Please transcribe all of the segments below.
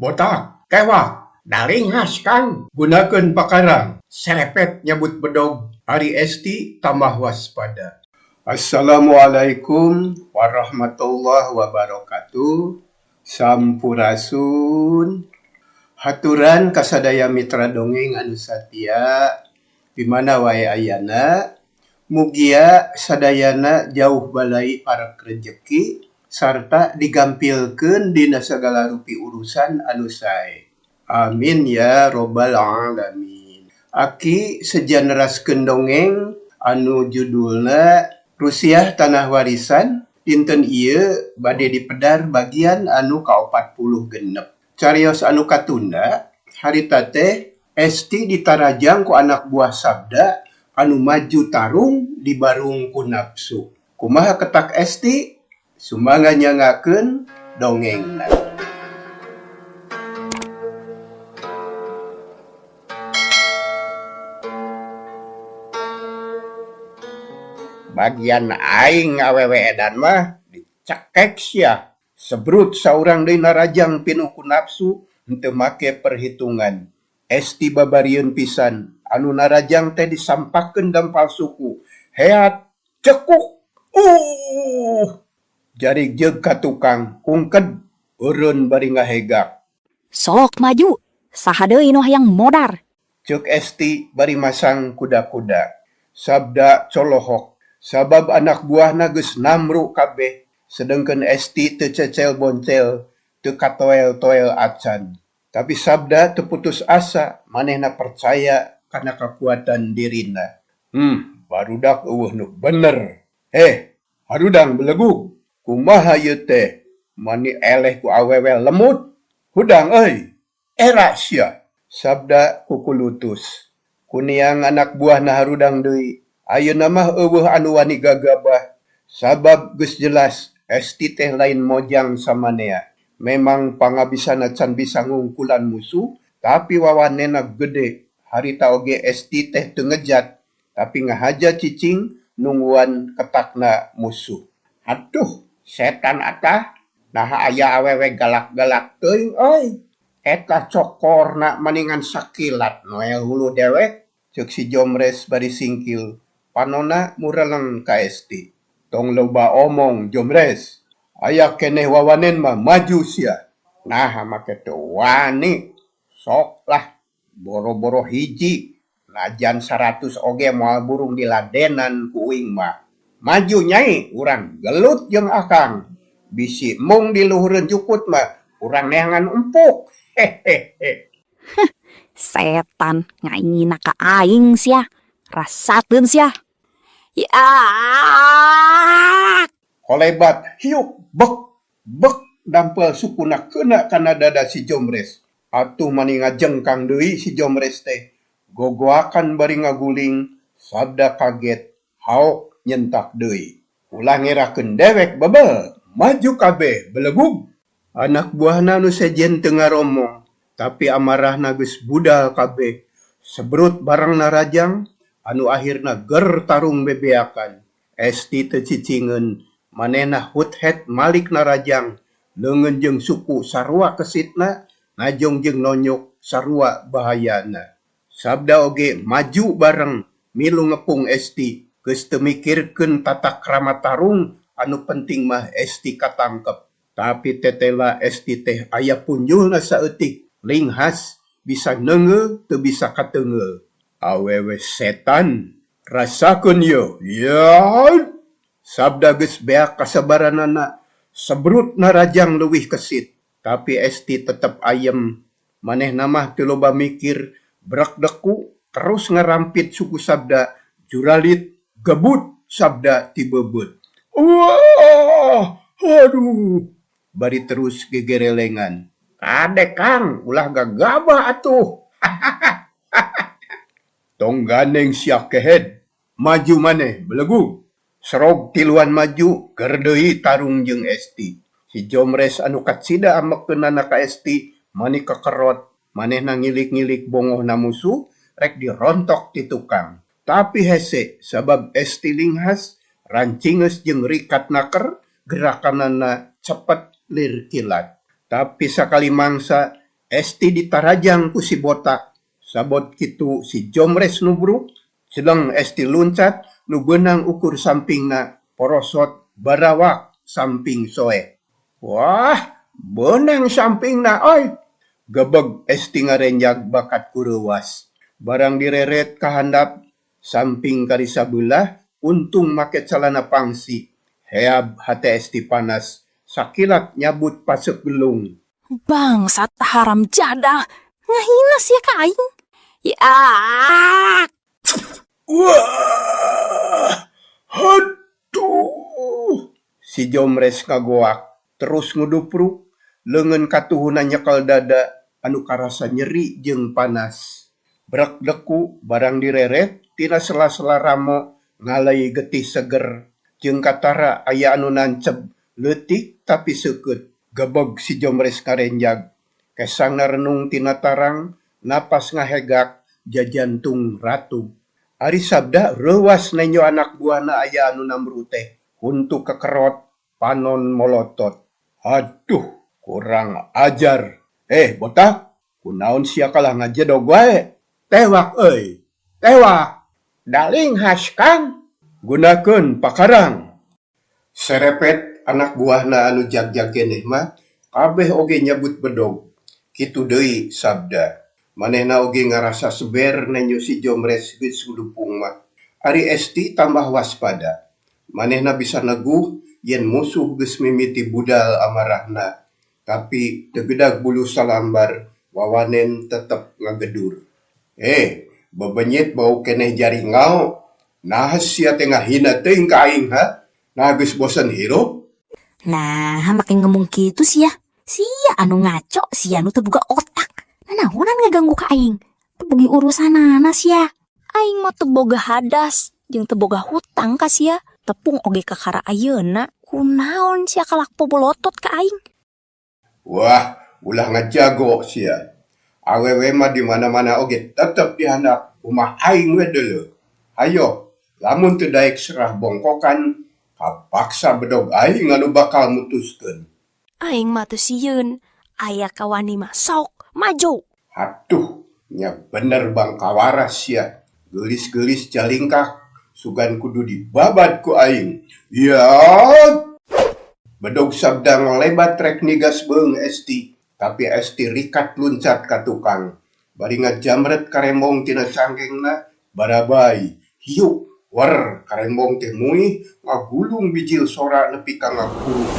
Botak, tewak, dalinghas Kang, gunakeun pakarang, serepet nyabut bedog, ari Esti tambah waspada. Assalamualaikum warahmatullahi wabarakatuh. Sampurasun. Haturan ka sadaya mitra dongeng anu satia di mana wae ayana, mugia sadayana jauh balai parek rejeki sarta digampilkeun dina sagala rupi urusan anu sae. Amin ya robbal alamin. Aki seja neraskeun dongeng anu judulna Rusiah Tanah Warisan dinten ieu bade dipedar bagian anu ka-46. Carios anu katunda harita teh Esti ditarajang ku anak buah Sabda anu maju tarung dibarung ku nafsu. Kumaha ketak Esti? Sumangga nyangakeun dongengna. Bagian aing awewe edan mah dicekek sia. Sebrut saurang deui narajang pinuh ku nafsu henteu make perhitungan. Esti babarieun pisan anu narajang teh disampakeun dampal suku. Heat cekuk. Jarig jeug ka tukang ungked eureun bari ngahegak. Sok maju, saha deui nu hayang modar. Ceuk Esti bari masang kuda-kuda. Sabda colohok sabab anak buahna geus namru kabeh sedengkeun Esti teu cecel boncel teu katoel-toel acan. Tapi Sabda teu putus asa, manehna percaya kana kakuatan dirina. Barudak eueuh nu bener. Heh, harudang belegug. Kumaha ieu teh? Mani eleh ku awewe lemut. Hudang euy. Era sia. Sabda kukulutus. Kuniang anak buahna harudang deui. Ayeuna mah eueuh anu wani gagabah. Sabab geus jelas Esti teh lain mojang samanea. Memang pangabisana can bisa ngungkulan musuh, tapi wawanena gede. Harita oge Esti teh teu ngejat, tapi ngahaja cicing nungguan ketakna musuh. Aduh, setan atah, naha aya awewe galak-galak teuing euy. Eta cokorna maningan sakilat noel hulu dewek, ceuk si Jomres bari singkil. Panona mureleng ka Esti. Tong loba omong Jomres. Aya keneh wawanen mah maju sia. Naha make teu wani. Sok lah boro-boro hiji najan 100 oge moal burung diladenan ku uing mah. Maju nyai urang gelut jeung akang. Bisi mung di luhureun jukut mah urang neangan empuk. Hehehe. Setan ngaingina ka aing sia. Rasakeun sia. Ya. Kolebat hiuk bek bek dampel sukuna keuna kana dada si Jomres. Atuh mani ngajengkang deui si Jomres teh. Gogoakan bari ngaguling, Sabda kaget, haok nyentak deui. Ulah ngerakeun dewek bebel, maju kabeh belegug. Anak buahna nu sejen teu ngaromong, tapi amarahna geus budal kabeh. Sebrut bareng narajang, anu akhirna ger tarung bebeakan. Esti teu cicingeun, manehna hut-het malik narajang, leungeun jeung suku sarua kesitna, najong jeung nonyok sarua bahayana. Sabda oge maju bareng milu ngepung Esti, geus teu mikirkeun tata krama tarung, anu penting mah Esti katangkep. Tapi tetela Esti teh aya punjulna saeutik, linghas bisa neungeul teu bisa kateungeul. Awewe setan, rasakeun yeuh. Ya. Sabda geus beak kasabaranana, sebrut narajang leuwih kesit. Tapi Esti tetep ayem, manehna mah teu loba mikir, brek deku terus ngarampit suku Sabda, juralit gebut Sabda ti beubeut. Wah, aduh, bari terus gegerelengan. Kade Kang, ulah gagabah atuh. Tong gandeng sia kehed, maju maneh belegug. Serog tiluan maju, ger deui tarung jeung Esti. Si Jomres anu kacida amekeunana ka Esti, mani kekerot, manehna ngilik-ngilik bongohna musuh, rek dirontok ti tukang. Tapi hese sabab Esti linghas, rancingeus jeung rikat naker, gerakanana cepet lir kilat. Tapi sakali mangsa Esti ditarajang ku si botak. Sabot kitu si Jomres nubruk, celeng Esti luncat nu beunang ukur sampingna porosot barawak samping soeh. Wah, beunang sampingna euy! Gebeg Esti ngarenjag bakat ku reuwas. Barang direret ka handap, samping kari sabelah untung make calana pangsi. Heab hate Esti panas, sakilat nyabut paseuk gelung. Bangsat haram jadah, ngahina sia ka aing. Yaak! Wah! Haduh! Si Jomres ngagoak, terus ngudupruk, leungeun katuhuna nyekel dada anu karasa nyeri jeung panas. Brek deku barang direret tina sela-sela ramo ngaleuy getih seger jeung katara aya anu nanceb leutik tapi seukeut. Gebeg si Jomres ngarenjag, kesangna renung tina tarang, napas ngahegak, jajantung ratug. Ari Sabda reuwas nenjo anak buahna aya anu namru teh, huntu kekerot, panon molotot. Aduh, kurang ajar. Eh, botak, kunaon sia kalah ngajedog wae? Tewak euy, tewak. Dalinghas, Kang. Gunakeun pakarang. Serepet anak buahna anu jagjag keneh mah kabeh oge nyabut bedog. Kitu deui Sabda. Manehna oge ngarasa seber nenjo si Jomres geus ngudupung mah. Ari Esti tambah waspada. Manehna bisa neguh yen musuh geus mimiti budal amarahna. Tapi teu gedag bulu salambar wawanen tetep ngagedur. Eh, bebenyit bau keneh jaringau. Naha sia teh ngahina teuing ka aing ha? Nah geus bosen hirup? Nah, make ngomong kitu sia. Sia anu ngaco, sia anu teu boga otak. Nanaonan ngaganggu ka aing? Teu boga urusanana sia. Aing mah teu boga hadas, jeung teu boga hutang ka sia. Tepung oge kakara ayeuna. Kunaon sia kalak pobolotot ka aing? Wah, ulah ngajago sia. Awewe mah di mana-mana oge tetep dihandap umah aing we deuleu. Hayo, lamun teu daek serah bongkokan, kapaksa bedog aing anu bakal mutuskeun. Aing mah teu sieun. Aya kawani mah sok, maju. Hatuh, nya bener bangkawaras sia. Geulis-geulis jalingkak, sugan kudu dibabad ku aing. Ya! Bedog Sabda ngalebat rek nigas beuheung Esti, tapi Esti rikat luncat ka tukang. Bari ngajamret karembong tina canggengna, barabay, hiuk, wer karembong teh muih ngagulung bijil sora nepi ka ngakuruk.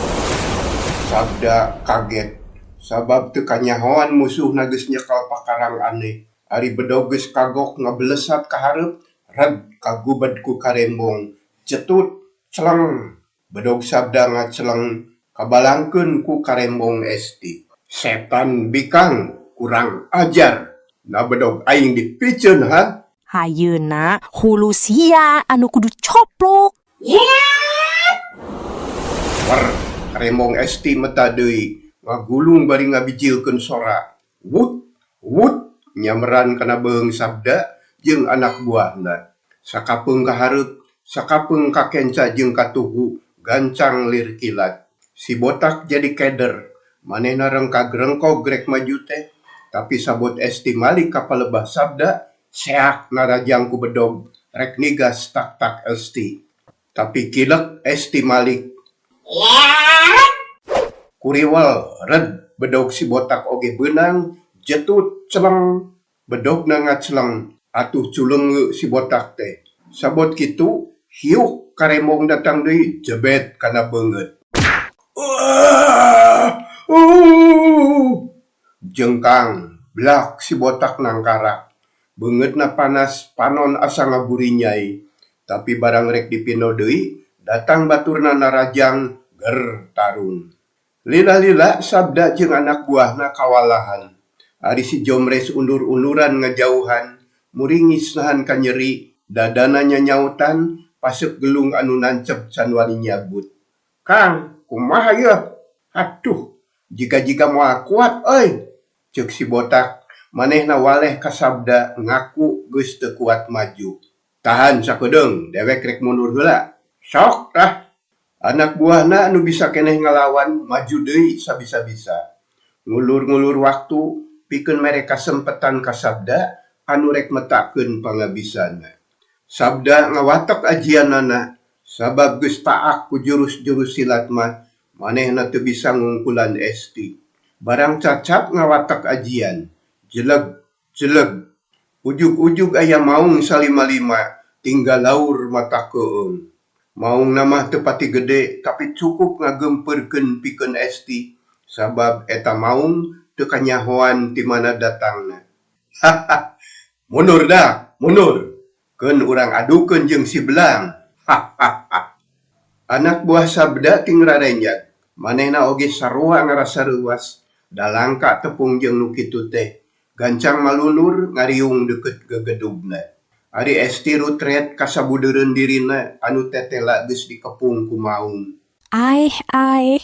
Sabda kaget, sabab teu kanyahoan musuhna geus nyekel pakarang aneh. Ari bedog geus kagok ngabelesat ka hareup, red kagubed ku karembong. Cetut, celeng. Bedog Sabda ngaceleng kabalangkeun ku karembong Esti. Setan bikang, kurang ajar. Na bedog aing dipiceun ha? Hayeuna hulu sia anu kudu coplok. Wer, karembong Esti meta deui, ngagulung bari ngabijilkeun sora. Wut, wut, nyameran kana beuheung Sabda jeung anak buahna. Sakapeung ka hareup, sakapeung ka kenca jeung katuhu, gancang lir kilat. Si botak jadi keder, manehna rengkag-rengkog rek maju teh, tapi sabot Esti malik ka palebah Sabda, seak narajang ku bedog, rek nigas tak-tak Esti. Tapi kilek Esti malik. Kuriwel, red, bedog si botak oge beunang, jetut, celeng, bedogna ngaceleng, atuh culeungeu si botak teh. Sabot kitu, hiuk karembong datang deui, jebet kana beungeut. Wah! Jengkang, blak si botak nangkarak. Beungeutna panas, panon asa ngaburinyai. Tapi barang rek dipindo deui, datang baturna narajang, ger tarung. Lila-lila Sabda jeung anak buahna kawalahan. Ari si Jomres undur-unduran ngajauhan, muringis nahan kanyeri, dadana nyanyautan, paseuk gelung anu nanceb can wani nyabut. Kang, kumaha yeuh? Aduh, jiga-jiga moal kuat euy. Ceuk si botak, manehna waleh ka Sabda ngaku geus teu kuat maju. Tahan sakedeung, dewek rek mundur heula. Sok tah. Anak buahna anu bisa keneh ngalawan maju deui sabisa-bisa. Ngulur-ngulur waktu pikeun mere kasempetan ka Sabda anu rek metakeun pangabisana. Sabda ngawatek ajianana sabab geus taak ku jurus-jurus silat mah manehna teu bisa ngungkulan Esti. Barang cacap ngawatek ajian, jeleg jeleg ujug-ujug aya maung salima-lima tinggal laur mata keueung. Maungna mah teu pati gede tapi cukup ngagempeurkeun pikeun Esti sabab eta maung teu kanyahoan ti mana datangna. Haha. Mundur dah, mundur. Keun urang adukeun jeung si Belang. Hahaha. Anak buah Sabda ting rarenjag, manehna oge sarua ngarasa reuwas da langka tepung jeung nu kitu teh. Gancang malunur ngariung deukeut gegedugna. Ari Esti rutret ka sabudeureun dirina anu tetela geus dikepung ku maung. Aeh aeh,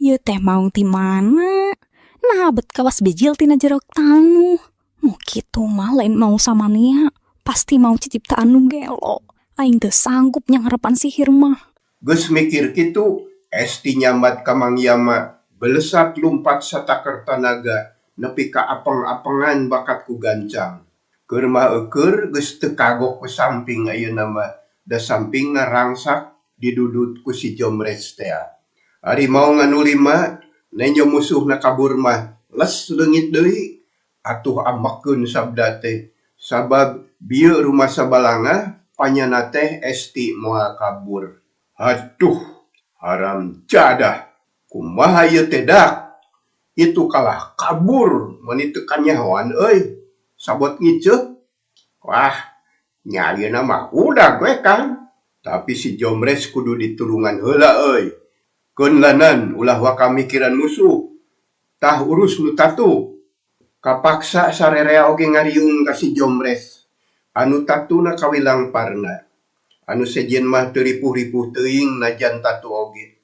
ieu teh maung ti mana? Naha bet kawas bijil tina jero tanuh. Nu kitu mah lain maung samanea, pasti maung ciciptaan nu gelo. Aing teu sanggup nyangharepan sihir mah. Geus mikir kitu, Esti nyambat ka Mang Yama, belesat lumpat sataker tanaga nepi ka apeng-apengan bakat ku gancang. Keur mah eukeur geus teu kagok ku samping ayeuna mah, da sampingna rangsak didudut ku si Jomres tea. Ari maung anu lima, nenjo musuhna kabur mah les leungit deui. Atuh ambekeun Sabda teh, sabab bieu rumasa balangah panyana teh Esti moal kabur. Haduh, haram jadah, kumaha ieu teh dak? Itu kalah kabur meuni teu kanyahoan euy, sabot ngiceuh. Wah, nya ayeuna mah udag we Kang. Tapi si Jomres kudu ditulungan heula euy. Keun lanan ulah waka mikiran musuh. Tah urus nu tatu. Kapaksa sarerea oge ngariung ka si Jomres. Anu tatuna kawilang parna. Anu sejen mah teu ripuh-ripuh teuing najan tatu oge.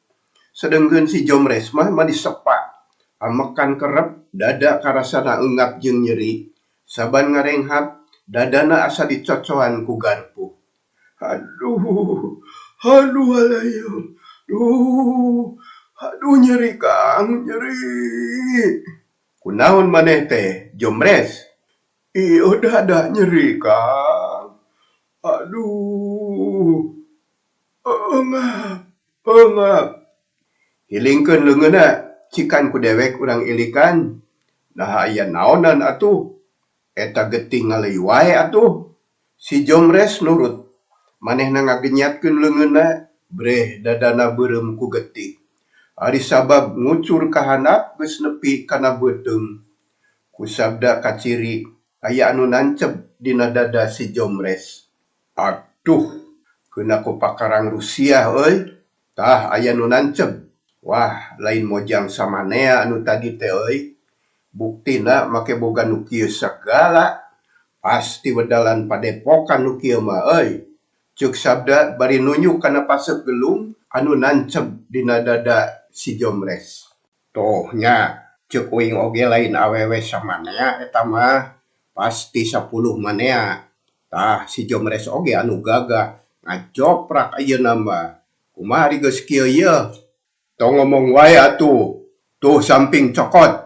Sedengkeun si Jomres mah mani sepa. Amekan kerep, dada karasana eungap jeung nyeri. Saban ngarenghap, dadana asa dicocoan ku garpu. Haduh, haduh alayeuh, duh, haduh nyeri Kang, nyeri. Kunaon maneh teh, Jomres? Ieuh dada nyeri Kang. Aduh, eungap, eungap. Hilingkeun leungeunna, cikan ku dewek urang ilikan. Naha aya naonan atuh? Eta getih ngaleuy wae atuh. Si Jomres nurut. Manehna ngagenyatkeun leungeunna, breh dadana beureum ku getih. Ari sabab ngucur ka handap geus nepi kana beuteung. Ku Sabda kaciri aya anu nanceb dina dada si Jomres. Aduh, keuna ku pakarang Rusiah euy. Tah aya nu nanceb. Wah, lain mojang samanea anu tadi teh euy. Buktina make boga nu kieu sagala. Pasti wedalan padepokan nu kieu mah euy. Ceuk Sabda bari nunjuk kana paseuk gelung anu nanceb dina dada si Jomres. Toh nya, ceuk uing oge lain awewe samanea eta mah. Pasti sapuluh manea. Tah si Jomres oge anu gagah ngajoprak ayeuna mah. Kumaha ari geus kieu yeuh? Tong ngomong wae atuh. Tuh samping cokot.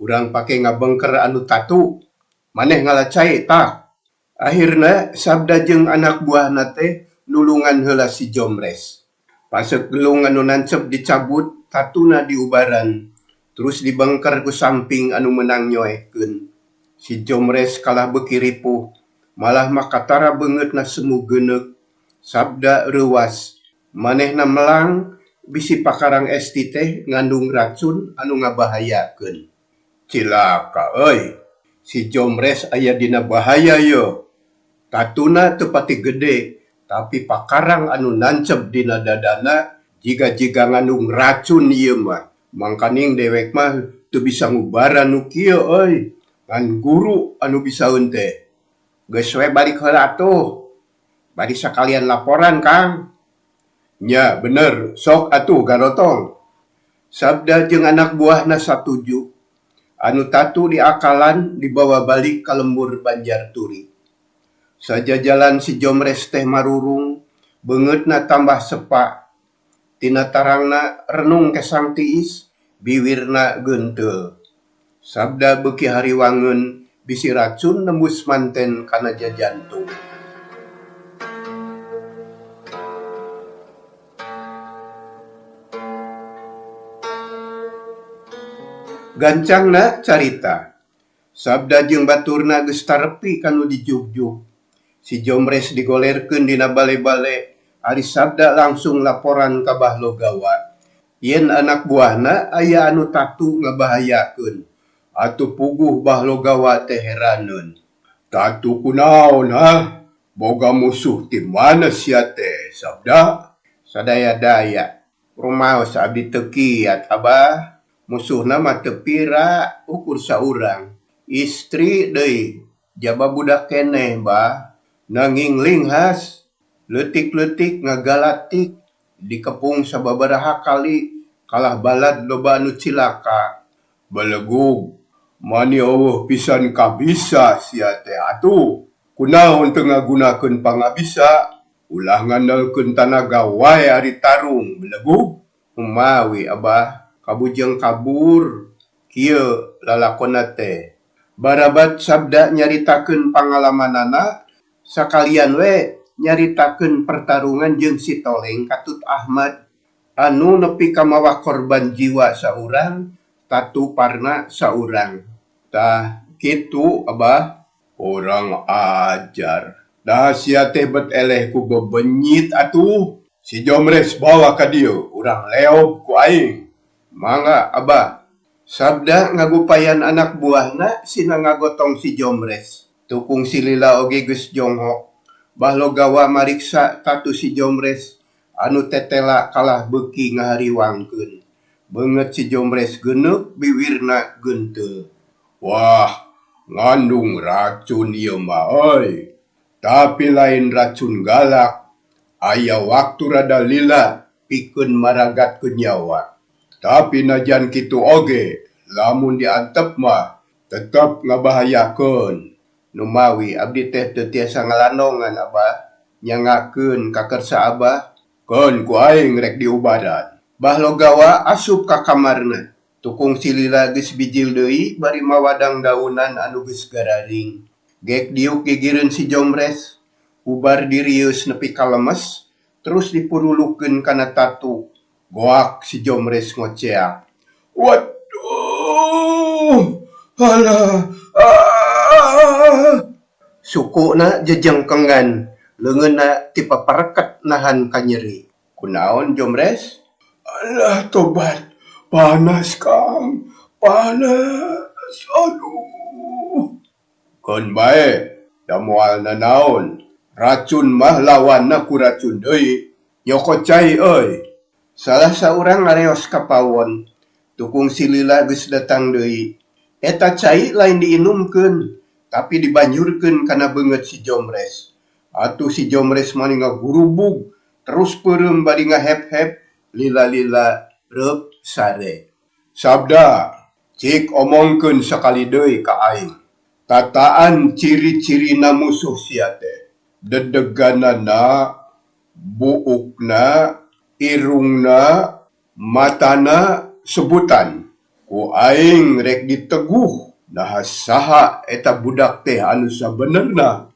Urang pake ngabengker anu tatu. Maneh ngala cai tah. Ahirna Sabda jeung anak buahna teh nulungan heula si Jomres. Paseuk gelung anu nanceb dicabut, tatuna diubaran. Terus dibengker ku samping anu meunang nyoehkeun. Si Jomres kalah beuki ripuh, malah mah katara beungeutna semu geuneuk. Sabda reuwas, manehna melang bisi pakarang Esti teh ngandung racun anu ngabahayakeun. Cilaka euy, si Jomres aya dina bahaya yeuh. Tatuna teu pati gede, tapi pakarang anu nanceb dina dadana jiga-jiga ngandung racun ieu mah. Mangkaning dewek mah teu bisa ngubaran nu kieu euy, ngan guru anu bisaeun teh. Geus we balik heula atuh. Bari sakalian laporan Kang. Nya bener, sok atuh garotong. Sabda jeung anak buahna satuju. Anu tatu diakalan dibawa balik ka lembur Banjar Turi. Sajajalan si Jomres teh marurung, beungeutna tambah sepa. Tina tarangna renung kesang tiis, biwirna geunteul. Sabda beuki hariwangeun bisi racun nembus manten kana jajantung. Gancangna carita. Sabda jeung baturna geus tarepi ka nu dijugjug. Si Jomres digolerkeun dina bale-bale, ari Sabda langsung laporan ka Bah Logawa. Yen anak buahna aya anu tatu ngabahayakeun. Atuh puguh Bah Logawa teh heraneun. Tatu kunaon hah? Boga musuh ti mana sia teh, Sabda? Sadaya-daya. Rumaos abdi teu kiat, Abah. Musuhna mah teu pira, ukur saurang. Istri deui, jaba budak keneh, Bah. Nanging linghas, leutik-leutik ngagalatik, dikepung sababaraha kali, kalah balad loba anu cilaka. Belegug, mani eueuh pisan kabisa sia teh atuh. Kunaon teu ngagunakeun pangabisa, ulah ngandalkeun tanaga wae ari tarung, belegug. Kumawi Abah, kabujeng kabur. Kieu lalakonna teh. Barabat Sabda nyaritakeun pangalamanana, sakalian we nyaritakeun pertarungan jeung si Toleng katut Ahmad anu nepi ka mawa korban jiwa saurang, tatu parna saurang. Tah kitu Abah. Urang ajar. Dah sia teh bet eleh ku bebenyit atuh. Si Jomres bawa ka dieu, urang leob ku aing. Mangga Abah. Sabda ngagupayan anak buahna sina ngagotong si Jomres. Tukung si Lila oge geus jonghok. Bah Logawa mariksa tatu si Jomres anu tetela kalah beuki ngahariwangkeun. Beungeut si Jomres geuneup, biwirna geunteul. Wah, ngandung racun ieu mah euy. Tapi lain racun galak, aya waktu rada lila pikeun maragatkeun nyawa. Tapi najan kitu oge, lamun diantep mah tetep ngabahayakeun. Numawi abdi teh teu tiasa ngalandongan Abah, nyangakeun kakersa Abah. Keun ku aing rek diubadan. Bah Logawa asup ka kamarna. Tukung si Lila geus bijil deui bari mawa dangdaunan anu geus gararing. Gek diuk gigireun si Jomres. Ubar dirieus nepi ka lemes, terus dipurulukeun kana tatu. Goak si Jomres ngoceak. Waduh! Alah! Aah! Sukuna jejengkengan, leungeunna tipapareket nahan kanyeri. Kunaon Jomres? Alah tobat, panas Kang, panas, aduh. Keun bae, da moal nanaon, racun mah lawanna ku racun deui, nyokot cai euy. Salah saurang ngareos ka pawon, tukung si Lila geus datang deui. Eta cai lain diinumkeun, tapi dibanjurkeun kana beungeut si Jomres. Atuh si Jomres mani ngagurubug, terus peureum bari ngahep-hep, lila-lila reup sare. Sabda, cik omongkeun sakali deui ka aing. Tataan ciri-cirina musuh sia teh. Dedeganana, buukna, irungna, matana, sebutan. Ku aing rek diteguh naha saha eta budak teh anu sabenerna.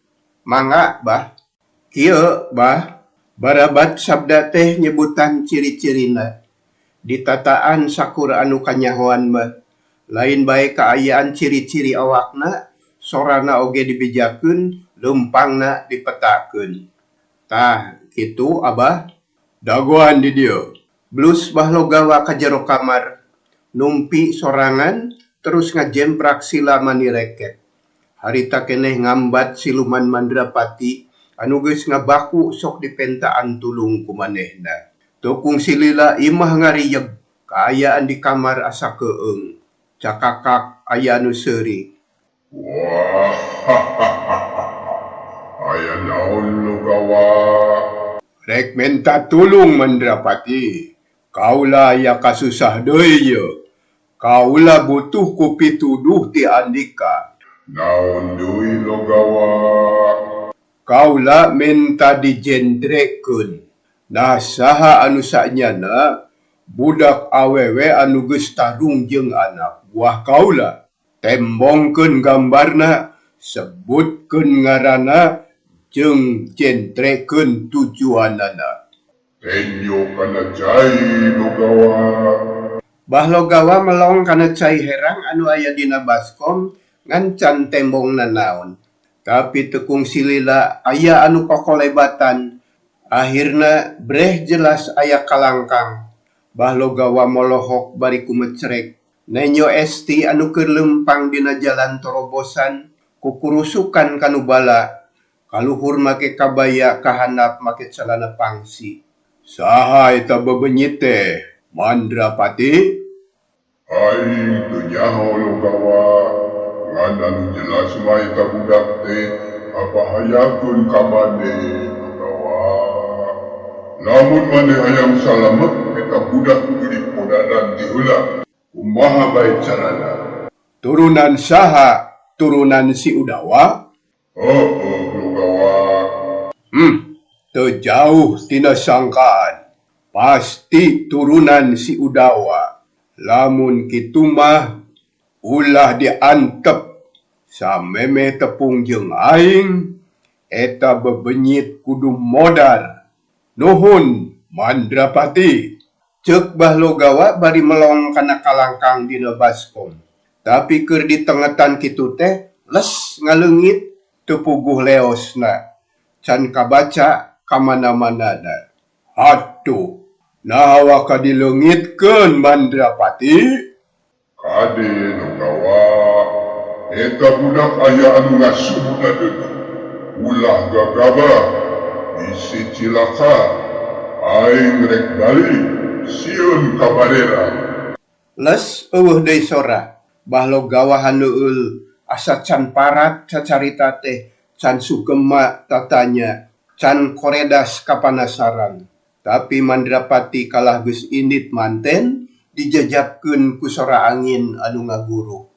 Mangga, Bah. Kieu, Bah. Barabat Sabda teh nyebutan ciri-cirina. Ditataan sakur anu kanyahoan mah. Lain bae kaayaan ciri-ciri awakna, sorana oge dibejakeun, leumpangna dipetakeun. Tah, kitu Abah. Dagoan di dieu. Blus Bah Logawa ka jero kamar. Numpi sorangan terus ngajemprak sila manireket. Harita keneh ngambat siluman Mandrapati anu geus ngabaku sok dipentaan tulung ku manehna. Tukung si Lila imah ngariyeg, kaayaan di kamar asa keung. Cakakak aya anu seuri. Wahahaha. Aya naon Logawa? Rek menta tulung Mandrapati. Kaula aya kasusah deui yeuh. Kaula butuh ku pituduh ti andika. Naon deui Logawa? Kaula menta dijendrekeun. Nah saha anu sanyana budak awewe anu geus tarung jeung anak buah kaula. Tembongkeun gambarna, sebutkeun ngaranna jeung jentrekeun tujuanana. Tenyo kana cai Logawa. Bah Logawa melong kana cai herang anu aya dina baskom ngan can tembong nanaon. Tapi teu kungsi lila aya anu kokolebatan. Ahirna breh jelas aya kalangkang. Bah Logawa molohok bari kumecrek. Nenjo Esti anu keur leumpang dina jalan torobosan kukurusukan ka nu bala. Ka luhur make kabaya ka handap make calana pangsi. Saha eta bebenyit teh, Mandrapati? Aing teu nyaho Logawa, ngan anu jelas mah eta budak teh ngabahayakeun ka maneh Logawa. Lamun maneh hayang salamet eta budak kudu dipodaran ti heula. Kumaha bae carana. Turunan saha? Turunan si Udawa? Heueuh Logawa. Teu jauh tina sangkaan. Pasti turunan si Udawa. Lamun kitu mah ulah diantep samemeh tepung jeung aing eta bebenyit kudu modar. Nuhun Mandrapati. Ceuk Bah Logawa bari melong kana kalangkang dina baskom. Tapi keur ditengetan kitu teh les ngaleungit teu puguh leosna. Can kabaca kamana-manana. Atuh, naha waka dileungitkeun Mandrapati? Kade Logawa, eta budak aya anu ngasubna deuneu. Ulah gagabah, bisi cilaka. Aing rek balik, sieun kabarerang. Les eueuh deui sora. Bah Logawa handeueul asa can parat cacarita teh, can sugema tatanya, can koredas kapanasaran. Tapi Mandrapati kalah geus indit manten dijajapkeun ku sora angin anu ngaguruh.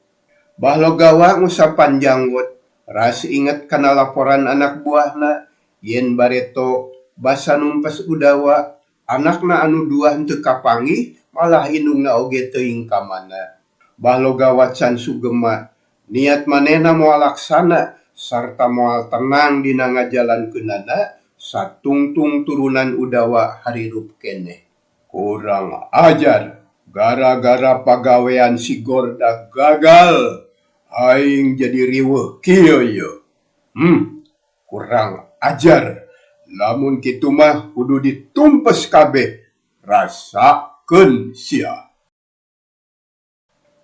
Bah Logawa ngusapan janggut, ras inget kana laporan anak buahna yen bareto basa numpes Udawa, anakna anu dua henteu kapanggih malah indungna oge teuing ka mana. Bah Logawa can sugema, niat manehna moal laksana sarta moal tenang dina ngajalankeunana satungtung turunan Udawa harirup keneh. Kurang ajar, gara-gara pagawean si Gorda gagal, aing jadi riweuh kieu yeuh. Kurang ajar, lamun kitu mah kudu ditumpes kabeh, rasakeun sia.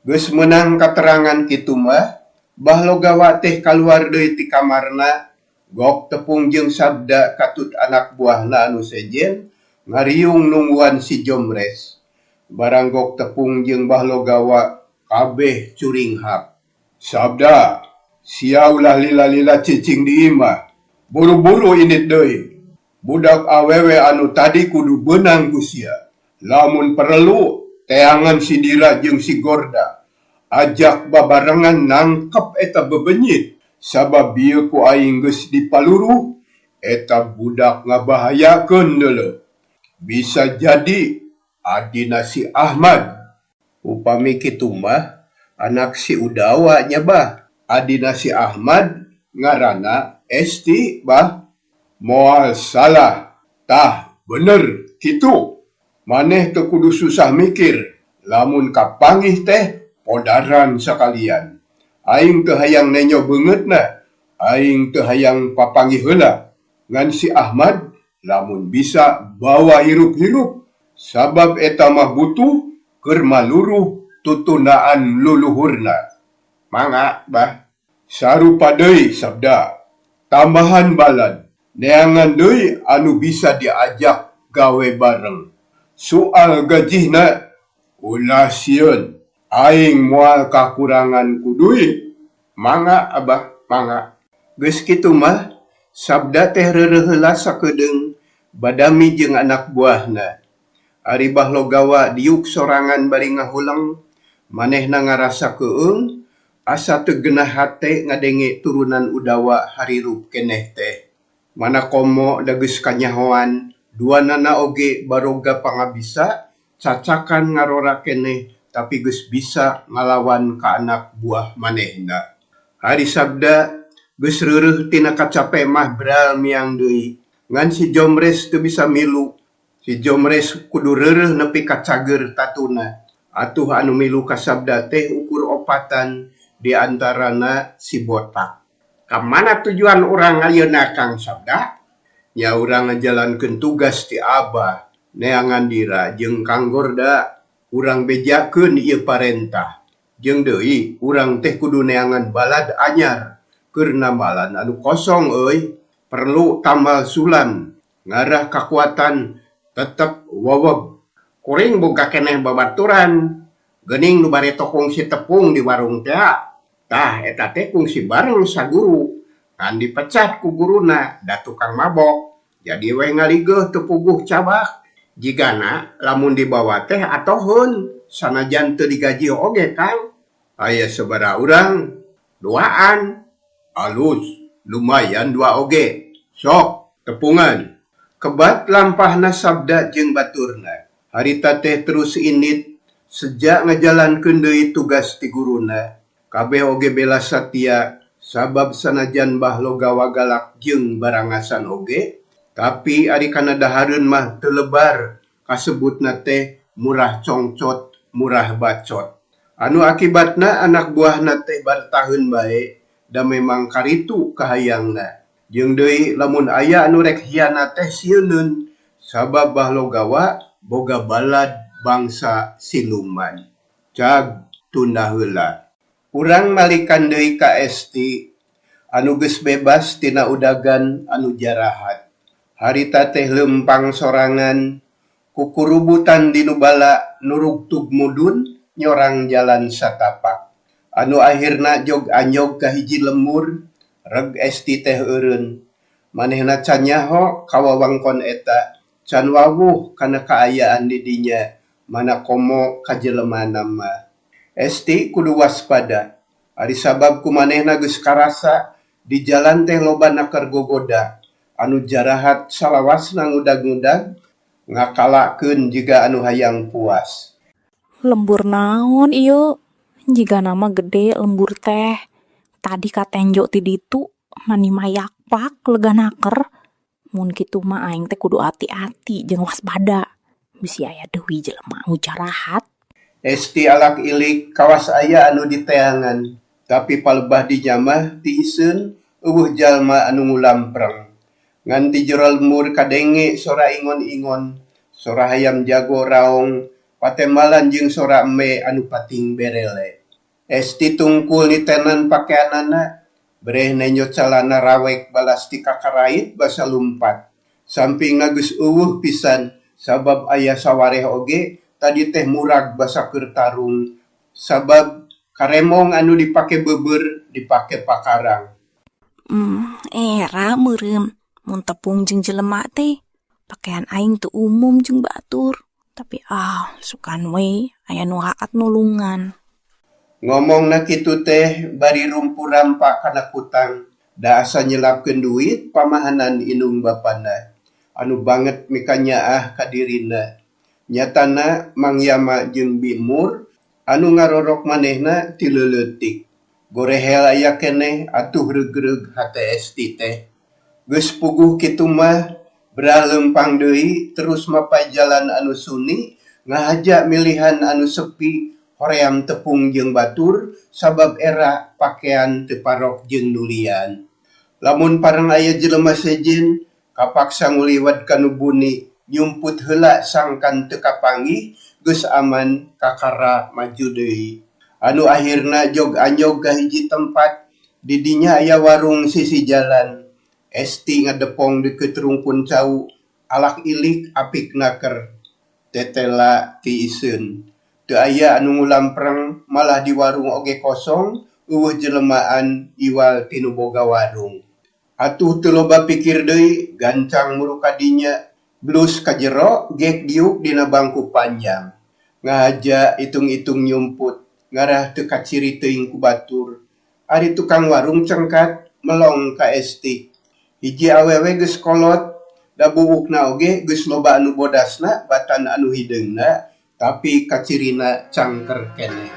Geus meunang katerangan kitu mah, Bah Logawa teh kaluar deui ti kamarna, gok tepung jeung Sabda katut anak buahna anu sejen ngariung nungguan si Jomres. Barang gok tepung jeung Bah Logawa kabeh curinghak. Sabda, sia ulah lila-lila cicing di imah. Buru-buru indit deui. Budak awewe anu tadi kudu beunang ku sia. Lamun perlu teangan si Dira jeung si Gorda. Ajak babarengan nangkep eta bebenyit. Sabab bieu ku aing geus dipaluruh, eta budak ngabahayakeun deuleu. Bisa jadi adina si Ahmad. Upami kitu mah anak si Udawa nya bah. Adina si Ahmad ngaranna Esti bah. Moal salah. Tah bener kitu. Maneh teu kudu susah mikir, lamun kapanggih teh podaran sakalian. Aing teu hayang nenjo beungeutna, aing teu hayang papanggih heula. Ngan si Ahmad lamun bisa bawa hirup-hirup, sabab eta mah butuh keur maluruh tutundaan luluhurna. Mangga bah. Sarupa deui Sabda, tambahan balad, neangan deui anu bisa diajak gawe bareng. Sual gajihna ulah sieun, aing moal kakurangan ku duit. Mangga Abah, mangga. Geus kitu mah, Sabda teh reureuh heula sakedeung badami jeung anak buahna. Ari Bah Logawa diuk sorangan bari ngahuleng, manehna ngarasa keueung, asa teu genah hate ngadenge turunan Udawa harirup keneh teh. Mana komo da geus kanyahoan duanana oge baroga pangabisa cacakan ngarora keneh tapi geus bisa ngalawan ka anak buah manehna. Ari Sabda geus reureuh tina kacape mah bral miang deui. Ngan si Jomres teu bisa milu. Si Jomres kudu reureuh nepi ka cageur tatuna. Atuh anu milu ka Sabda teh ukur opatan di antarana si Botak. Ka mana tujuan urang ayeuna Kang Sabda? Nya urang ngajalankeun tugas ti Abah, neangan Dira jeung Kang Gorda. Urang bejakeun ieu parentah. Jeung deui urang teh kudu neangan balad anyar keur nambalan anu kosong euy. Perlu tambal sulam ngarah kakuatan tetep wowog. Kuring boga keneh babaturan geuning nu bareto kungsi tepung di warung tea. Tah eta teh kungsi bareng saguru ngan dipecat ku guruna da tukang mabok jadi weh ngaligeuh teu puguh cabak. Jigana lamun dibawa teh atoheun sanajan teu digaji oge Kang. Aya sabaraha urang? Duaan. Alus, lumayan dua oge. Sok, tepungan. Kebat lampahna Sabda jeung baturna. Harita teh terus indit seja ngajalankeun deui tugas ti guruna. Kabeh oge bela satia sabab sanajan Bah Logawa galak jeung barangasan oge, tapi ari kana dahareun mah teu lebar kasebutna teh murah congcot, murah bacot. Anu akibatna anak buahna teh bartaheun bae da memang karitu kahayangna. Jeung deui lamun aya anu rek hianat teh sieuneun sabab Bah Logawa boga balad bangsa siluman. Cag tunda heula. Urang malikan deui ka Esti anu geus bebas tina udagan anu jarahat. Harita teh leumpang sorangan kukurubutan di nu bala nurugtug mudun nyorang jalan satapak. Anu ahirna jog anjog ka hiji lembur, reg Esti teh eureun. Manehna can nyaho ka wewengkon eta, can wawuh kana kaayaan di dinya, mana komo ka jelemana mah. Esti kudu waspada, ari sabab ku manehna geus karasa di jalan teh loba naker gogoda anu jarahat salawasna ngudag-ngudag ngakalakeun jiga anu hayang puas. Lembur naon ieu? Jigana mah gede lembur teh. Tadi katenjo ti ditu mani mayakpak lega naker. Mun kitu mah aing teh kudu ati-ati jeung waspada. Bisi aya deui jelema anu jarahat. Esti alak ilik kawas aya anu diteangan, tapi palebah dinya mah tiiseun euweuh jalma anu ngulampreng. Ngan ti jero lembur kadenge sora ingon-ingon, sora hayam jago raong, patembalan jeung sora embe anu pating berele. Esti tungkul nitenan pakeanana, bereh nenjo calana rawek balas ti kakarait basa lumpat. Sampingna geus euweuh pisan sabab aya sawareh oge tadi teh murag basa keur tarung sabab karemong anu dipake beubeur dipake pakarang. Era meureun mun tepung jeung jelema teh pakean aing teu umum jeung batur. Tapi sukan we aya nu haat nulungan. Ngomongna kitu teh bari rumpu rampa kana kutang da asa nyelapkeun duit pamahanan indung bapana anu banget mikanyaah ka dirina. Nyatana Mang Yama jeung Bi Mur anu ngarorok manehna ti leuleutik. Gorehel aya keneh atuh reug-reug hate Esti teh. Geus puguh kitu mah berah leumpang deui terus mapay jalan anu suni ngahaja milihan anu sepi hoream tepung jeung batur sabab era pakean teu parok jeung nulian. Lamun pareng aya jelema sejen kapaksa nguliwat ka nu buni nyumput heula sangkan teu kapanggih geus aman kakara maju deui. Anu ahirna jog anjog ka hiji tempat di dinya aya warung sisi jalan. Esti ngadepong deukeut rungkun cau alak ilik apik naker. Tetela tiiseun. Teu aya anu ngulampreng malah di warung oge kosong euweuh jelemaan iwal ti nu boga warung. Atuh teu loba pikir deui gancang muru ka dinya. Blus ka jero gek diuk dina bangku panjang. Ngahaja itung-itung nyumput ngarah teu kaciri teuing ku batur. Ari tukang warung cengkat melong ka Esti. Hiji awewe geus kolot da buukna oge geus loba anu bodasna batan anu hideungna Tapi kacirina cangker keneh.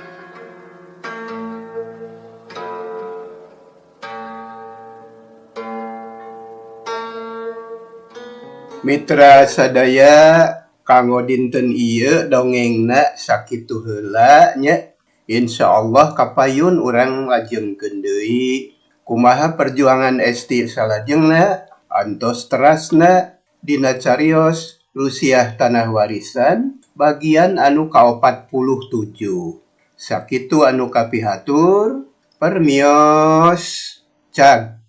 Mitra sadaya kanggo dinten ieu dongengna sakitu heula nya. Insyaallah kapayun urang lajengkeun deui kumaha perjuangan Esti salajengna antos terasna dina carios Rusiah Tanah Warisan bagian anu ka-47. Sakitu anu kapihatur, permios, cag.